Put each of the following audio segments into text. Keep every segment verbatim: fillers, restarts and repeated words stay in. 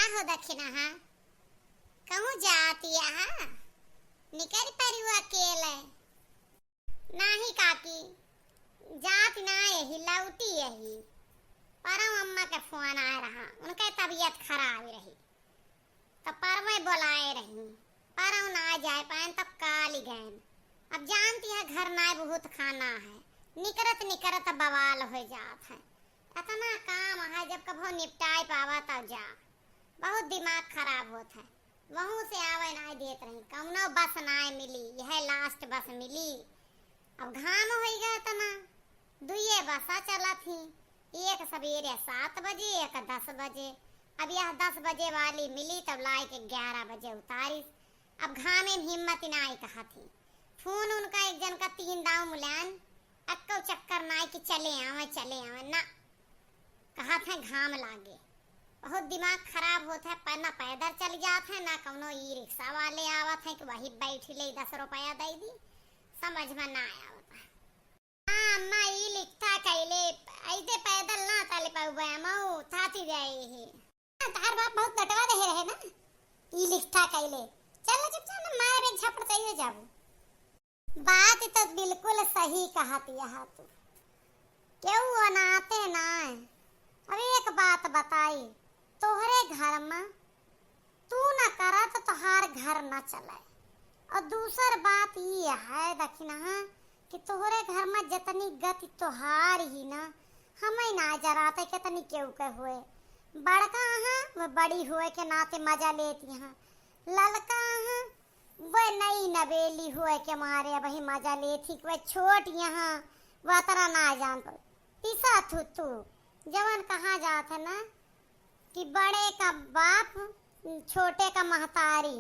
हो दखिनहा, कहूँ जात यहा? निकरि परिउ अकेले। नाही काकी, जात ना यही, लौटी यही। परम अम्मा के फोन आए रहा, उनके तबियत खराब रही, तो परवे बोलाए रही, परव ना जाए पाएन, तब काली गएन। अब जानती है, घर नाय बहुत खाना है, निकरत निकरत बवाल हो जात है। इतना काम है, जब कभो निपटाए पावा तब जा। बहुत दिमाग खराब होत है। वहू से आवे नाय देत रही, कौनो बस नाय मिली, यह लास्ट बस मिली। अब घाम होई गए इतना, दुइये बसा चलत ही, एक सबेरे सात बजे, एक दस बजे। अब यह दस बजे वाली मिली, तब लाए के ग्यारह बजे उतारिस। अब घामे में हिम्मत नाय कहत ही। फोन उनका एक जन का तीन दाव मुलान, अक्को चक्कर नाय कि चले आवे, चले आवे, ना। कहत है घाम लागे। बहुत दिमाग खराब होत है, पर ना पैदल चल जात है, ना कौनो ई रिक्शा वाले आवत है कि वही बैठ ले, दस रुपया दे दी। समझ में ना आवत है। हाँ, अम्मा, ई लिखता कैले, ऐसे पैदल ना चल पाउबे, अम्मा, थाती जाए है। हाँ, तहार बाप बहुत डटवा रहे रहे ना, ई लिखता कैले। चल ना चुपचाप ना, मार एक झापड़ चाहिए जाबू। बात तो बिल्कुल सही कहत यहा तू, केहू अनाते ना। अब एक बात बताई, तोहरे घर में तू न करा तो तोहार घर न चले। और दूसर बात ई है दखिनहा कि तोहरे घर में जितनी गति तोहार ही ना, हमें ना जराते कितनी केहू के हुए। बड़का हाँ, वो बड़ी हुए के नाते मजा लेती हाँ। ललका हाँ, वो नई नवेली हुए के मारे अब ही मजा लेती, वो छोट यहाँ, वो अतरा ना जान पावे। पिसा थू तू, जवन कहा जात है ना, कि बड़े का बाप, छोटे का महतारी,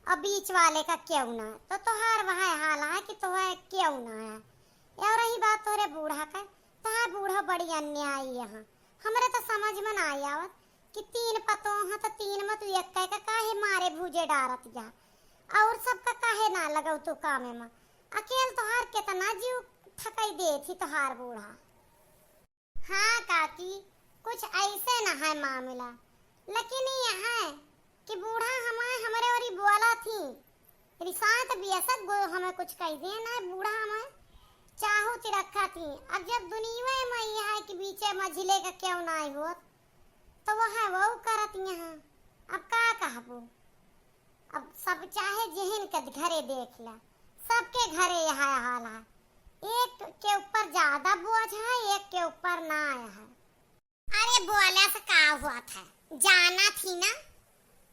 और बीच वाले का केहू ना। तो तोहार वह हाल है कि तोहे केहू ना है। और रही बात तोहरे बूढ़ा का, तोहार बूढ़ा बड़ी अन्यायी है। हमरे तो समझ में ना आवत कि तीन पतोह हैं तो तीन में तू एक का काहे मारे भूजे डारत जा, और सबका काहे ना लगौ तू कामे में। अकेल तोहार कितना जीव थकाई देत ही तोहार बूढ़ा। हाँ काकी, कुछ ऐसे न है मामला, लेकिन ये है कि बूढ़ा हमारे, हमरे ओरी बोला थी, रिसात बियसत गो हमें कुछ कह दिए ना, बूढ़ा हमें चाहू ती रखा थी। अब जब दुनिया में ये है कि बीचे मझिले का केहू ना होत, तो वह है वो करत यहाँ, अब का कहबू। अब सब चाहे जेहन के घरे देख ला, सबके घरे यह हाल है। एक के ऊपर ज्यादा बोझ है, एक के ऊपर ना है। अरे बोले से का हुआ था, जाना थी ना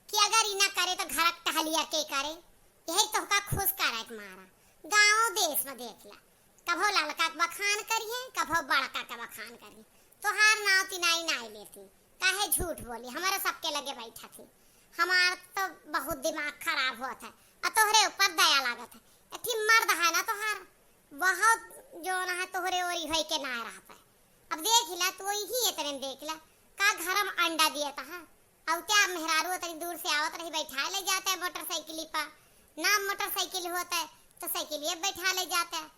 कि अगर ई ना करे तो घर के टहलिया के करे। यही तोहका खुश करे के मारा। गाँव देश में देख ला, कभो ललका के बखान करिए, कभो बड़का के बखान करिए। तोहार नाव तिनाई नाई लेती, काहे झूठ बोली? हमारे सबके लगे बैठा थी, हमार तो बहुत दिमाग खराब होत है, और तोहरे ऊपर दया लागत है। एठी मर्द है ना तोहार, बहुत जो ना है तोहरे ओरी होई के ना रहता है। अब देख ला, तू ही इतने में देख ला, का घर में अंडा दिया था, अउते आप मेहरारू तनी दूर से आवत रही, बैठा ले जाते हैं मोटरसाइकिल पर। ना मोटरसाइकिल होता है तो साइकिल ये बैठा ले जाते हैं।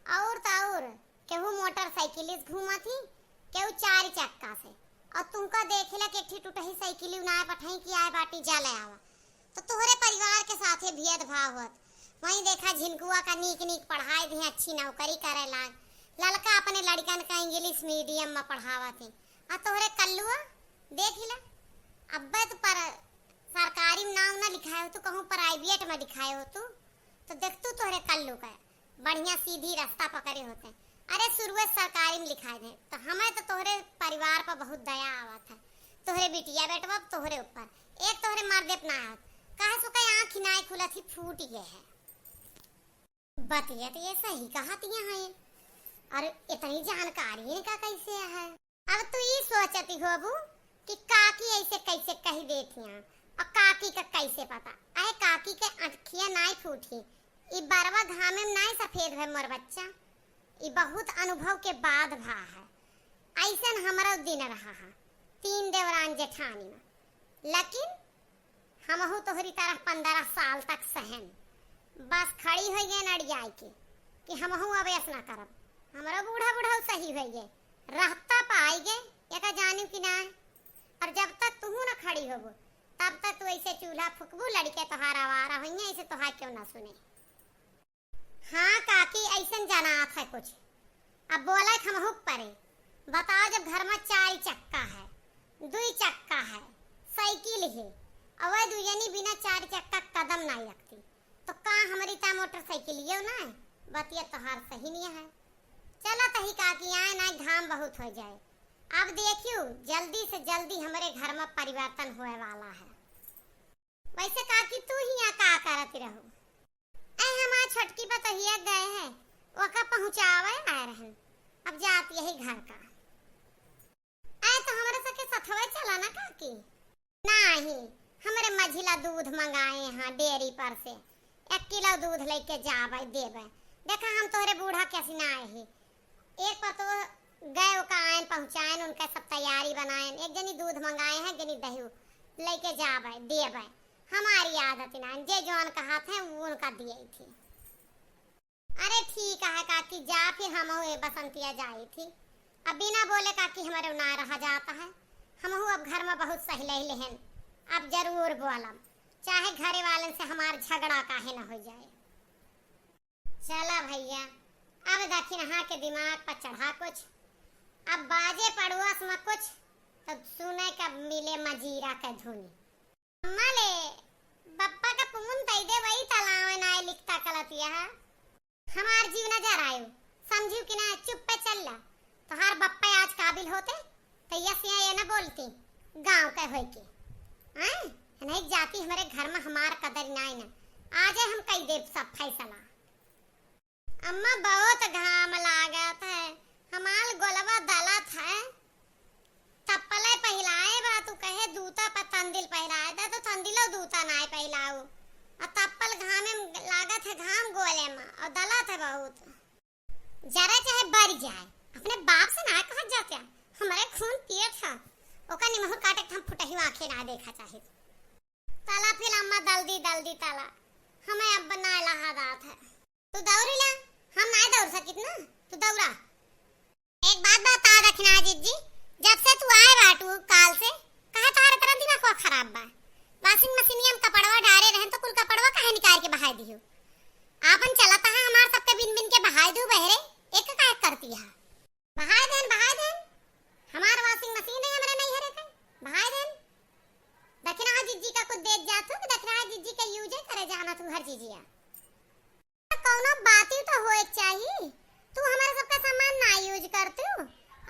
और तो और, केहू मोटरसाइकिल से घूमत ही, केहू चार चक्का से। और तुमका देखेला कि एक ठी टूटही साइकिल ना पठाई कि आए बाटी जा ले आवा। तो तोहरे परिवार के साथे भेदभाव होत। वहीं देखा झिनकुआ का नीक नीक पढ़ाई दी, अच्छी नौकरी करे लाग। ललका अपने लड़कन का इंग्लिश मीडियम में पढ़ावत ही। आ तोहरे कल्लुआ देख ला, अब्बे तो पर सरकारी में नाम ना लिखाए हो तू, कहूँ प्राइवेट में लिखाए हो तू, तो देख तू तोहरे कल्लू का बढ़िया सीधी रास्ता पकड़े होते। अरे शुरुए सरकारी में लिखाए दे, तो हमें तो तोहरे परिवार पर बहुत दया आवत है, तोहरे बिटिया बेटवा तोहरे ऊपर, एक तोहरे मर्दे पर ना आवत, काहे सो के आँख ही नाई खुलत ही फूट गए है। बतिया तो ये सही कहत यहाँ है, और इतनी जानकारी इनका कैसे है? अब तू ई सोचती होबू कि काकी ऐसे कैसे कह देती हैं, और काकी का कैसे पता? अरे काकी के अँखिया नाई फूटी, ई बरवा घामे में नाई सफेद भे मोर बच्चा, ई बहुत अनुभव के बाद भा है। ऐसन हमरो दिन रहा है तीन देवरान जेठानी में, लेकिन हमहू तोहरी तरह पन्द्रह साल तक सहन। बस खड़ी होइ गए नड़ियाई के कि हमहू अब ऐस ना करब। हमरो बूढ़ा बूढ़ा सही होइ गए, रहता पाई गए, एका जानियो कि ना। और जब तक तुहू ना खड़ी हो, तब तक तू ऐसे चूल्हा फुकबू, लड़के तोहार आवारा होइहें, ऐसे तोहार केहू ना सुने। हाँ काकी, ऐसन जनात है कुछ। अब बोले हमहू के परे। बताओ, जब घर में चार चक्का है, दुई चक्का है, साइकिल है, और वह दुई जनी बिना चार चक्का कदम नहीं रखती, तो का हमरी ता मोटरसाइकिलियो ना है? बतिया तोहार सही नहीं है। चला तही काकी, आए ना, घाम बहुत हो जाए। अब देखियो, जल्दी से जल्दी हमरे घर में परिवर्तन होए वाला है। वैसे काकी, तू हियाँ का करत रहू? ऐ हमार छोटकी पतोहिया गए है, ओका पहुँचावे आए रहन, अब जात यही घर का। ऐ तो हमरे सके सथवे चला ना काकी। नाही, हमरे मझिला दूध मंगाए हैं डेयरी पर से, एक किलो दूध लेके जाबे देबे। देखा, हम तोहरे बूढ़ा कैसी ना आए ही। एक पतोह गए ओका आयन पहुँचायन, उनका सब तैयारी बनायन, एक जनी दूध मंगाए हैं, एक जनी दही लेके जाबे देबे। हमारी आदत ना, जे जौन कहत है वो उनका दिए थी। अरे ठीक है काकी, जा फिर हमहू ए बसंतिया जाई थी। अब बिना बोले काकी हमरे ना रहा जाता है। हमहू अब घर में बहुत सही ले लेहन, अब जरूर बोलब, चाहे घरे वालन से हमार झगड़ा काहे न हो जाए। चला भैया, अब दखिनहा के दिमाग पर चढ़ा कुछ, अब बाजे पड़ोस में कुछ, तब सुने का मिले मजीरा के धुनी। अम्मा ले, बप्पा का पुन तई दे, वही तलावे ना लिखता कलतिया है। हमार जीव न जरायो, समझू कि ना, चुप पे चल ला। तोहार बप्पा आज काबिल होते, तो यस या ये न बोलती, गाँव के होई के। हैं? नहीं जाती हमरे घर में हमार कदर नाई ना। आजे हम कई देब सब फैसला। अम्मा, बहुत घाम लागत है, हमार गोलवा दलत है। तप्पले पहिलाए बा, तू कहे दूता पर तंदिल पहिलाए दे, तो तंदिलो दूता नाय पहिलाऊ। और तप्पल घामे में लागत है, घाम गोले में, और दलत है बहुत। जरे चाहे बर जाए, अपने बाप से ना कहत जाते, हमरे खून पियत है, ओका निमहू काटे के हम फुटही आँखें ना देखा चाहे। तला फिर अम्मा दल्दी दल्दी तला, हमें अब ना लहा दात है। तू दौड़ी ला, हम नाय दौड़ सकित ना, तू दौड़ा। एक बात बता दखिना जिज्जी, जब से तू आए बाटू काल से, कहे तोहरे तरह दिमाग खराब बा। Washing machine में कपड़वा डारे रहन तो कुल कपड़वा काहे निकाल के बहाय दियो? आपन चलता है हमार सबके बिन बिन के बहाय दू बहरे, एक काहे करती है? बहाय देन, बहाय देन। हमार washing machine है हमरे नैहरे के, बहाय देन। दखिना जिज्जी का कुछ देख जात हो कि दखिना जिज्जी का use करे जाना तू हर चीजिया। कौनो बाती तो होए के चाही। तू हमारे सबका सामान ना use करतू।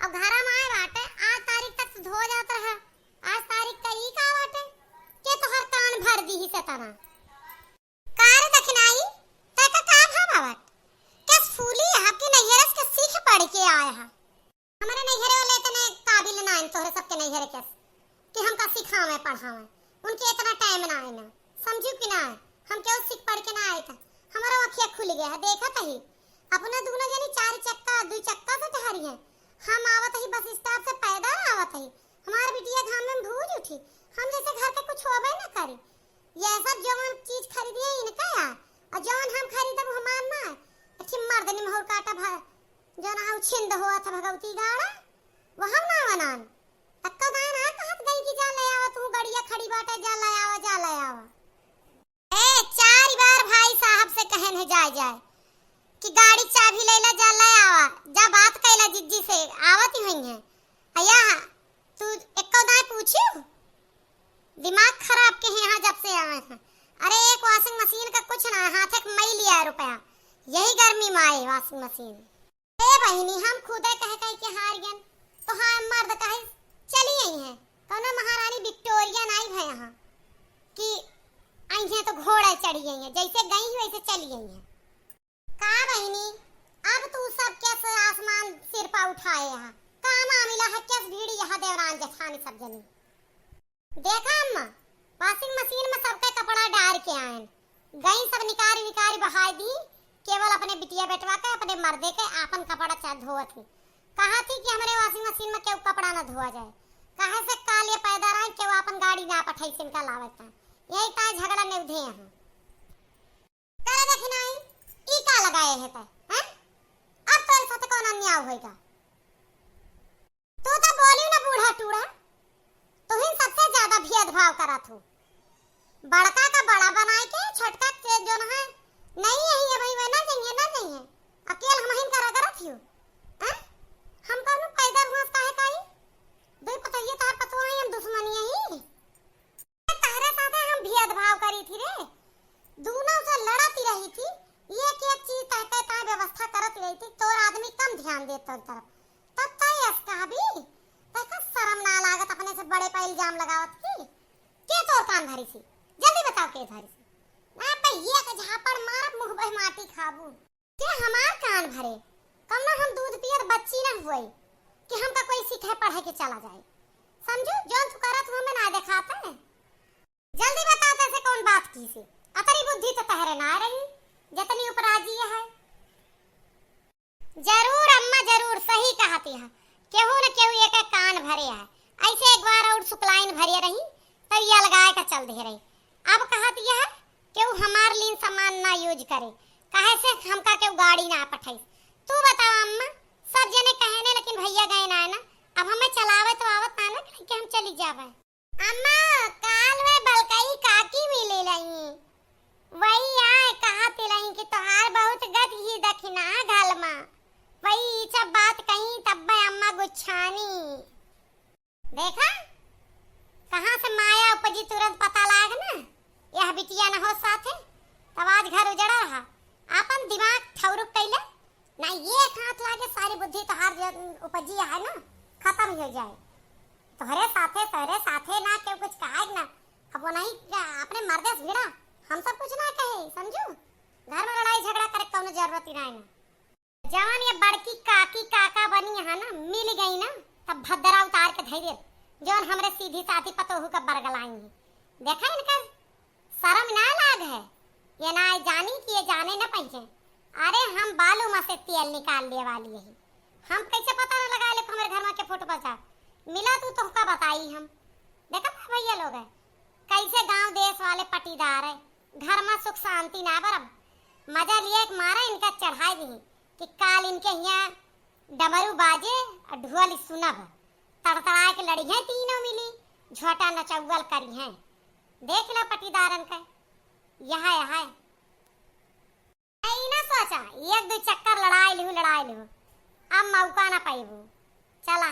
अब घरा में आए बाटे, आज तारीख तक से धो जात रहा। आज तारीख का ई का बाटे? के तोहर कान भर दी ही सतना। का रे दखिनाई, तै का का भाव आवत? कस फूली है कि नैहरस के सीख पढ़ के आए है? हमरे नैहरे वाले इतने काबिल ना आइन तोहरे सबके नैहरे के कि हमका सिखावे पढ़ावे। उनके इतना time ना आए ना, समझू कि ना? हम केहू सीख पढ़ के ना आए था। हमारा अखिया खुल गया है, देखत ही अपना दोनों जनी चार चक्का, दू चक्का से टहरी है। हम आवत ही बस stop से पैदल आवत ही, हमार बिटिया घाम में भूज उठी, हम जैसे घर के कुछ होबे ना करी। यह सब जवन चीज खरीदिए इनका या, और जवन हम खरीदब हमार ना। अच्छी मर्द निमहर काटा भा, जौन आउ छिंद होत है भगवती गाड़ा, वो हम ना बनान। तक्का दान आ कहत गई कि जा ले आवा, तू गड़िया खड़ी बाटे, जा ले आवा, जा ले आवा। ए, चार बार भाई साहब से कहन है जाए जाए कि गाड़ी चाबी ले ला, जा ले आवा, जा बात कैला जिज्जी से, आवत ही हुई है। अया, तू एको दाए पूछू? दिमाग खराब के हैं यहाँ जब से आए हैं। अरे, एक washing machine का कुछ ना, हाथ एक मई लिया रुपया, यही गर्मी में आए washing machine। ए बहिनी, हम खुदे कह कह के हार गन, तो हाँ मर्द कहे चली आई हैं। कौनो महारानी विक्टोरिया नाई भय यहाँ कि आई हैं तो घोड़े चढ़ी आई हैं, जैसे गई वैसे चली आई हैं। का बहिनी, अब तू सब कैसे आसमान सिर पर उठाए हा? का मामला है, कैस भीड़ यहाँ देवरान जेठानी सब जनी? देखा अम्मा, washing machine में सबके कपड़ा डार के आयन, गई सब निकारी निकारी बहाय दी, केवल अपने बिटिया बेटवा के, अपने मर्दे के आपन कपड़ा चाहे धोवत ही। कहा थी कि हमरे washing machine में केहू कपड़ा ना धोआ जाए, काहे से काल ये पैदा रहे, केहू आपन गाड़ी ना पठाई, इनका लावे था, यही ताय झगड़ा नेवधे यहाँ। करे देखी नाई, ई का लगाए है तै, हैं? अब तोरे साथे कौन अन्याय होइगा? तू तो बोली ना बूढ़ा टूढ़ा, तुहिन सबसे ज्यादा भेद भाव करत हो। बड़का का बड़ा बनाए के, छोटका के जौन है, नहीं यही है भाई, वह ना जइहे, ना जइहे। अकेल हमहिन करा करत हियो। हैं? हम कौनो पैदल हुआ काहे काई? दुई पतोहिए तहार पतोह है, हम दुश्मनी यही। तहरे साथे हम भेदभाव करी थी रे। दूनों से लड़ती रही थी, एक एक चीज तहके तहाँ व्यवस्था करत रही थी, तोर आदमी कम ध्यान देत तोर तरफ। तब तय यस कहबी, तहका शर्म ना लागत अपने से बड़े पर इल्जाम लगावत की? के तोर कान भरी सी? जल्दी बताओ के भरी सी? ना पे एक झापड़ मारब, मुँह बह माटी खाबू। के हमार कान भरे? कौनो हम दूध पियत बच्ची ना हुए कि हमका कोई सीखे पढ़े के चला जाए। समझू, जौन तू करत हो हमें ना देखात है। जल्दी बता, तैसे कौन बात की से? अतरी बुद्धि तो तहरे ना रही, जतनी उपराजी है। जरूर अम्मा, जरूर सही कहती है, केहू न केहू एक कान भरे है। ऐसे एक बार और सुकलाइन भरे रही, तब ये अलगाए का चल दे रही। अब कहत यह केहू हमार लीन सामान ना यूज करे, काहे से हमका केहू गाड़ी ना पठाई। तू बताओ अम्मा, सब जने कहे ने, लेकिन भैया गए ना है ना, अब हमें चलावे तो आवत ना ना, कहीं के हम चली जावे। अम्मा, काल में बलकई काकी मिली रही, वही आए कहत रही कि तोहार बहुत गत ही दखिना घल मा, वही ई सब बात कही तब अम्मा गुच्छानी। देखा, कहाँ से माया उपजी, तुरंत पता लाग ना। यह बिटिया न हो साथे, तब आज घर उजड़ा रहा। आपन दिमाग ठौरुक कैले, ना एक हाथ लागे, सारी बुद्धि तोहार जो उपजी है ना, खत्म हो जाए। तोहरे साथे, तोहरे साथे ना केहू कुछ कहे ना, अब वो नहीं, अपने मर्दे से भिड़ा, हम सब कुछ ना कहे, समझू? घर में लड़ाई झगड़ा करे कौनो जरूरत ही ना है ना। जवन ये बड़की काकी काका बनी है ना, मिल गई ना, तब भद्दरा उतार के धई दे, जवन हमरे सीधी साधी पतोहू का बरगलाई है। देखा इनकर शर्म ना लाग है, ये ना जानी कि ये जाने न पाइए। अरे हम बालू में से तेल निकाल ले वाली है, हम कैसे पता न लगा ले हमरे घर में के फुट बचा मिला तू तोहका बताई हम। देखा था भैया लोग है, कैसे गांव देश वाले पटीदार है, घर में सुख शांति ना बरब। मजा लिए एक मारा इनका चढ़ाई दी कि काल इनके हियाँ डमरू बाजे और ढोल सुनब। तड़तड़ाए के लड़ी हैं तीनों मिली, झोटा नचौवल करी हैं। देख लो पटीदारन के, यह, यह। ई ना सोचा, एक दो चक्कर लड़ाई लिहू, लड़ाई लिहू, अब मौका ना पाइबू। चला,